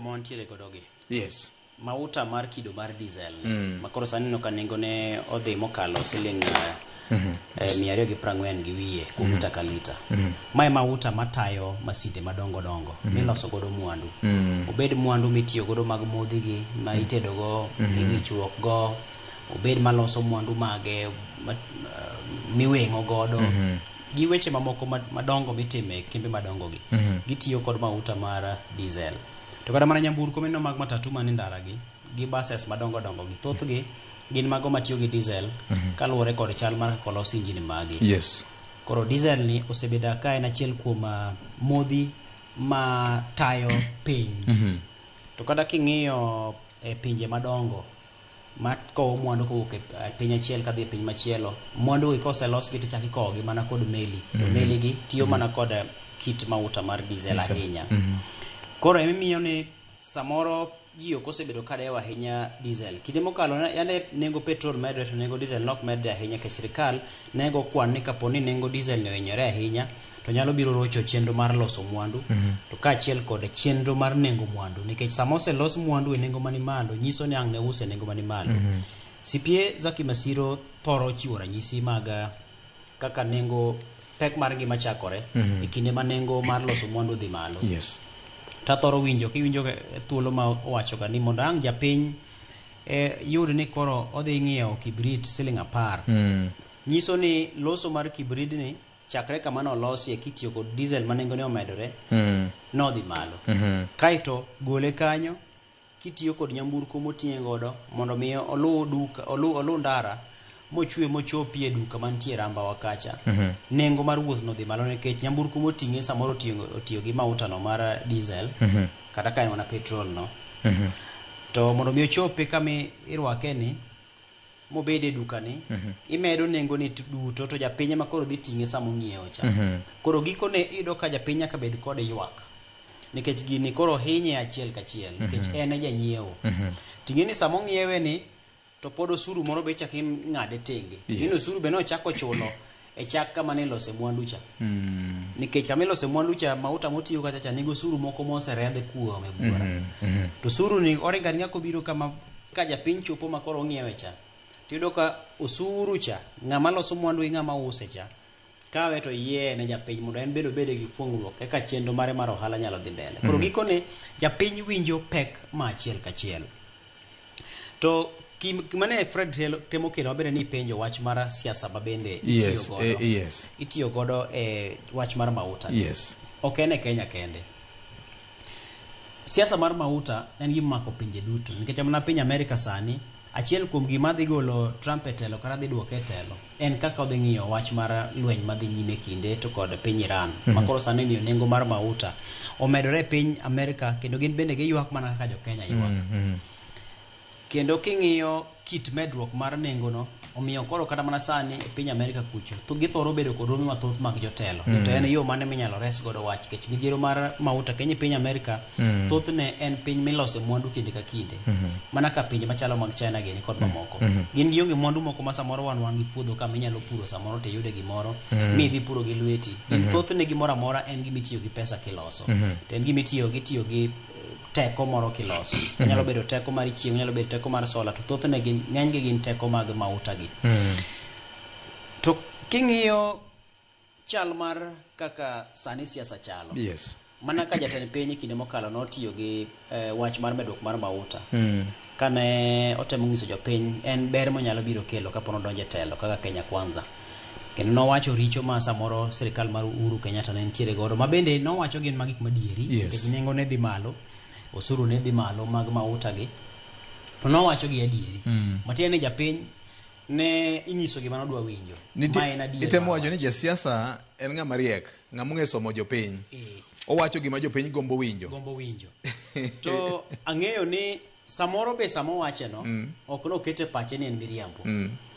ma wantiere godo gi mauta mar kido mar diesel ma koro sani ineno ka nengone odhi mokalo siling 240 gi wiye kuom lita ka lita. Mae mauta matayo masinde madongo dongo miloso godo mwandu. Obed mwandu mitiyo godo mag modhi gi, ma itedo go, iwichruok go, obed maloso mwandu mage miweng'o godo. Gi weche mamoko madongo mitime kembe madongo gi. Gitiyo kod mauta mar diesel. To kata mana nyamburko mineno mag matatu man e ndara gi, gi buses madongo dongo gi, thothgi gin mago matiyo gi diesel kaluwore kod chal mar kaka olos injin magi. Koro diesel ni osebedo ka en achiel kuom modhi ma tayo piny. To kata king'iyo e pinje madongo ma kowo mwandu kowuok e piny achiel kadhi e piny machielo, mwandu gi koselosgi to ichako ikowogi mana kod meli. To meli gi tiyo mana kod kit mauta mar diesel ahinya. Koro emimiyo ni samoro ji ok osebedo ka dewo ahinya diesel. Kinde mokalo yande nengo petrol medre to nengo diesel nok medre ahinya nikech sirikal ne go kwan ni kapo ni nengo diesel ni ohinyore ahinya to nyalo biro rocho chenro mar loso mwandu to kaachiel kod chenro mar nengo mwandu nikech sama oselos mwandu e nengo mani malo nyiso ni ang' ne use e nengo mani malo. CPA Zaki Masiro thoro chiwo ranyisi mag kaka nengo pek mar ngima chakore e kinde ma nengo mar loso mwandu dhi malo. Tathoro winjo kiwinjo thuolo ma owacho ga ni mondo ang' japiny yud ni koro odhi ng'iewo kibrit siling 10. Nyiso ni loso mar kibrit ni chakre kama nolosie kitiyo kod diesel ma nengone omedore nodhi malo. Kaeto gole kanyo kitiyo kod nyamburko moting'e godo mondo mi oluw duka oluw ndara mochwe mochopi e duka mantie Rambawa kacha. Nengo mar wuoth nodhi malo nikech nyamburko moting'e samoro otiyo gi mauta no mar diesel kata ka en mana petrol no. To mondo mi ochopi kama irwake ni mobede e duka ni imedo nengo ni duto to japiny ema koro dhi ting'e sama ong'iewo cha. Koro gikone iyudo ka japiny nyaka bed kod ywak nikech gini koro hinye achiel kachiel nikech en e janyiewo. Ting'e ni sama ong'iewe ni to pod osuru moro be ichako ing'ade tenge. Yes. Osuru be nochako chulo e chak kama ne ilose mwandu cha. Nikech kama ilose mwandu cha mauta motiyo kacha cha nigi osuru moko moseredh kuome buora. To osuru ni oringo aringa kobiro kama ka japiny chopo ma koro ong'iewe cha. Tiyudo ka osuru cha ng'ama loso mwandu gi ng'ama use cha kawe to yie ne japiny mondo en bende obede gi fuong'ruok eka chenro mare mar ohala nyalo dhi mbele. Koro gikone japiny winjo pek ma achiel kachiel. To mane Fred temo kelo mabende ni ipenjo wach mar siasa ma bende itiyo godo. Itiyo godo e wach mar mauta. Ok en e Kenya kende. Siasa mar mauta en gima mako pinje duto nikech mana piny Amerika sani achiel kuom gima dhi golo Trump e telo kata dhi duoke e telo en kaka odhi ng'iyo wach mar lweny madhi nyime kinde to kod piny Iran ma koro sani miyo nengo mar mauta omedore e piny Amerika kendo gin bende giywak mana kaka jo Kenya ywak. Kendo king'iyo kit medruok mar nengono, omiyo koro kata mana sani e piny Amerika kucho, githoro bedo kod rombe mathoth mag jotelo. To en yo mane minyalo res godo wach nikech midhiero mar mauta Kenya e piny Amerika thothne en piny milose mwandu kinde ka kinde. Mana ka pinje machalo mag China gini kod mamoko. Gin gionge mwandu moko ma samoro wan wan gi puodho ka minyalo puro samoro to iyude gimoro mi idhi puro gi lweti. Gin thothne gimoro amora en gima itiyo gi pesa kiloso. To en gima itiyo gitiyo gi teko moro kiloso. Onyalo bedo teko mar chieng', onyalo bedo teko mar sola, to thothne gin ng'enygi gin teko mag mauta gi. To king'iyo chal mar kaka sani siasa chalo. Mana ka jatend piny e kinde mokalo notiyo gi wach mar medruok mar mauta. Kane otemo nyiso jopiny en ber monyalo biro kelo kapo nodonjo e telo kaka Kenya Kwanza. Kendo nowacho richo ma samoro sirikal mar Uhuru Kenyatta ne nitiere godo ma bende nowacho gin ma gik madieri nikech nengo ne dhi malo, osuru ne dhi malo mag mauta gi. To nowacho gi adieri. Matiende ni japiny ne inyiso gima nodwa winjo. Ma en adier. Itemo wacho ni jasiasa en ng'ama riek, ng'ama ong'e somo jopiny. Owacho gima jopiny gombo winjo. Gombo winjo. To ang'eyo ni samoro be sama owache no ok nokete pache ni en miriambo.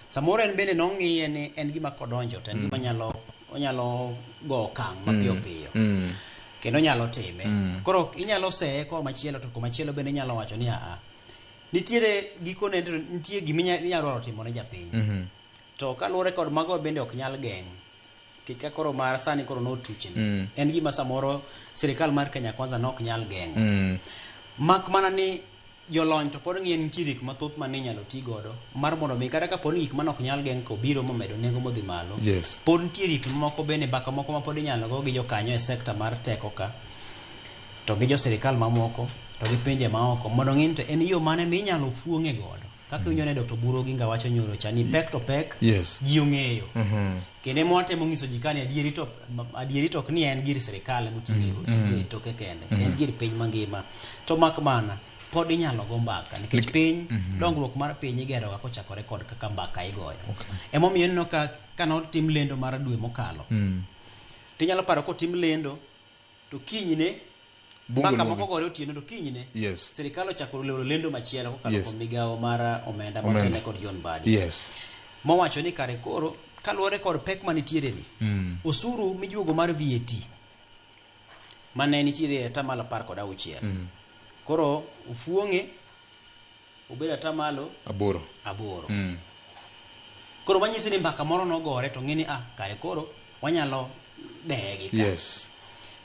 Samoro en bende nong'iye ni en gima kodonjo to en gima nyalo onyalo go okang' mapiyo piyo. Kendo onyalo time. Koro inyalo seye komachielo to komachielo bende inyalo wacho ni aa. Nitiere gikone nitie gima inyalo dwaro timo ne japiny. To kaluwore kod mago bende ok nyal geng'. Nikech ka koro mar sani koro notuchni. En gima samoro sirikal mar Kenya Kwanza nok nyal geng'o. Mak mana ni jolony to pod ng'iyo ni nitie gik mathoth mane inyalo ti godo mar mondo mi kata kapo ni gik mane ok nyal geng' kobiro momedo nengo modhi malo. Yes. Pod nitie gik moko bende mbaka moko ma pod inyalo go gi jokanyo e sekta mar teko ka to gi jo sirikal mamoko to gi pinje maoko mondo ng'i ni to en yo mane minyalo fuong'e godo. Kaka iwinjo ne Dr. Oburu Oginga wacho nyoro cha ni pek to pek Yes. ji ong'eyo. Kendo ema watemo nyiso ji ka ni adieri to ok ni en gir sirikal emoting'o e toke kende. En gir piny mangima. To mak mana pod inyalo go mbaka nikech piny dongruok mar piny igero ga kochakore kod kaka mbaka igoyo. Emomiyo ineno ka kanotim lendo mar dwe mokalo. Tinyalo paro kotim lendo to kinyne Bunge mbaka luongi. moko gore otieno to kinyne Yes. sirikal ochako loro lendo machielo kokalo Yes. kuom migawo mar omenda Omenda. motene kod John Mbadi. Yes. Mowacho ni kare koro kaluwore kod pek manitiere ni osuru mijuogo mar VAT mane nitiere e atamalo 16. Koro ofuong'e obedo atamalo 8. 8. Koro manyisi ni mbaka moro nogore to ng'e ni kare koro wanyalo deye gi ka. Yes.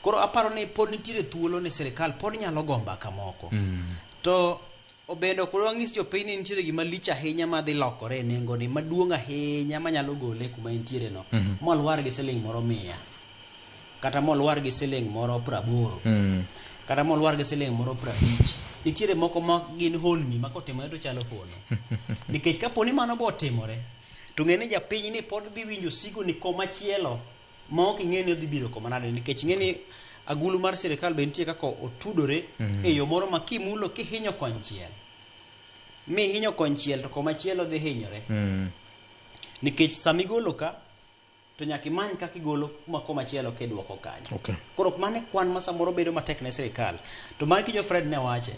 Koro aparo ni pod nitiere thuolo ne sirikal pod nyalo go mbaka moko. To bende ok wang'is jopiny ni nitiere gima lich ahinya madhi lokore e nengo ni maduong' ahinya manyalo gole kuma entiere no. Molwar gi siling moro 100. Kata molwar gi siling moro 80. Kata molwar gi siling moro 50. Nitiere moko ma gin honni ma kotimore to chalo hono. Nikech kapo ni mano bo otimore, to ng'e ni japiny ni pod dhi winjo sigo ni komachielo ma ok ing'e ni odhi biro koma nade nikech ing'e ni agulu mar sirikal be nitie kaka otudore e yo moro ma kimulo kihinyo konchiel mihinyo konchiel to komachielo dhi hinyore. Nikech samigolo ka to nyaka imany kaka igolo kuma komachielo kidwoko kanyo. Okay. Koro mano e kwan ma samoro bedo matek ne sirikal. To mar kinyo Fred ne wache,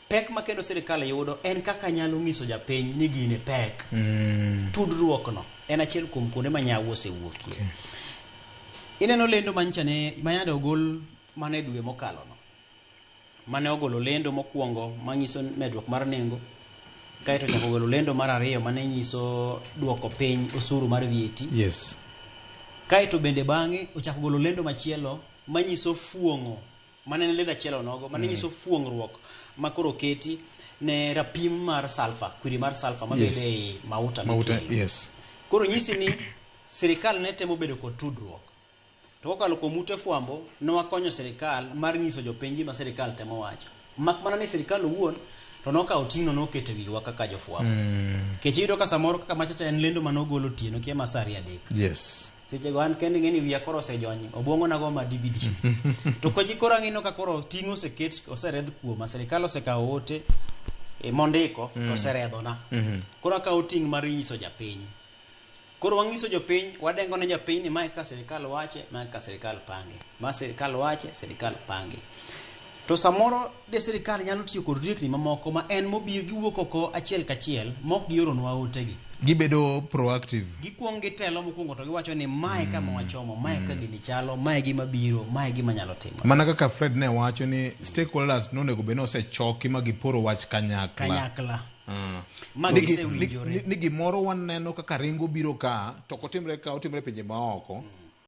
pek ma kendo sirikal yudo en kaka nyalo nyiso japiny ni gine pek. Tudruok no en achiel kuom kuonde ma nyawo osewuokie. Okay. Ineno lendo manyicha ne manyande ogol mana e dwe mokalo no. Mane ogolo lendo mokwongo manyiso medruok mar nengo. Kaeto ochako ogolo lendo mar ariyo mane nyiso duoko piny osuru mar VAT. Yes. Kaeto bende bang'e ochako golo lendo machielo manyiso fuong'o mane en lendo achiel onogo mane nyiso fuong'ruok ma koro keti ne rapim mar sulfur, kwiri mar sulfur mabedo Yes. ei mauta Mauta, mikelo. yes. Koro nyisi ni sirikal ne temo bedo kod tudruok. To kokalo kuom ute fwambo, ne wakonyo sirikal mar nyiso jopiny gima sirikal temo wacho. Mak mana ni sirikal owuon to nokawo ting'no noketo e wiwa kaka jofwambo. Nikech iyudo ka samoro kaka machacha en lendo manogolo otieno kia ma saa 2:00. Yes. Sechego an kende ing'e ni wiya koro osejony, obuongo go ma DVD. To koji koro ang'ino ka koro ting' oseket, oseredh kuoma, sirikal osekawo ote mondiko, to oseredhona. Koro akawo ting' mar nyiso japiny. Koro wang'iso jopiny, wadengo ne japiny ni mae kaka sirikal wache, mae kaka sirikal pange. Ma sirikal wache, sirikal pange. To samoro de sirikal nyalo tiyo kod riekni mamoko ma en mobiro giwuok oko achiel kachiel mok gioronwa otegi. Gibedo proactive. Gikuong gitelo mokwongo to giwacho ni mae kama wachomo, mae ka gini chalo, mae gima biro, mae gima nyalo timore. Mana kaka Fred ne wacho ni stakeholders nonego bed ni osechoki ma giporo wach kanyakla. Kanyakla. Ma gisewinjore. Ni gimoro waneno kaka ringo biro ka, to ok otimre ka, otimre pinje maoko.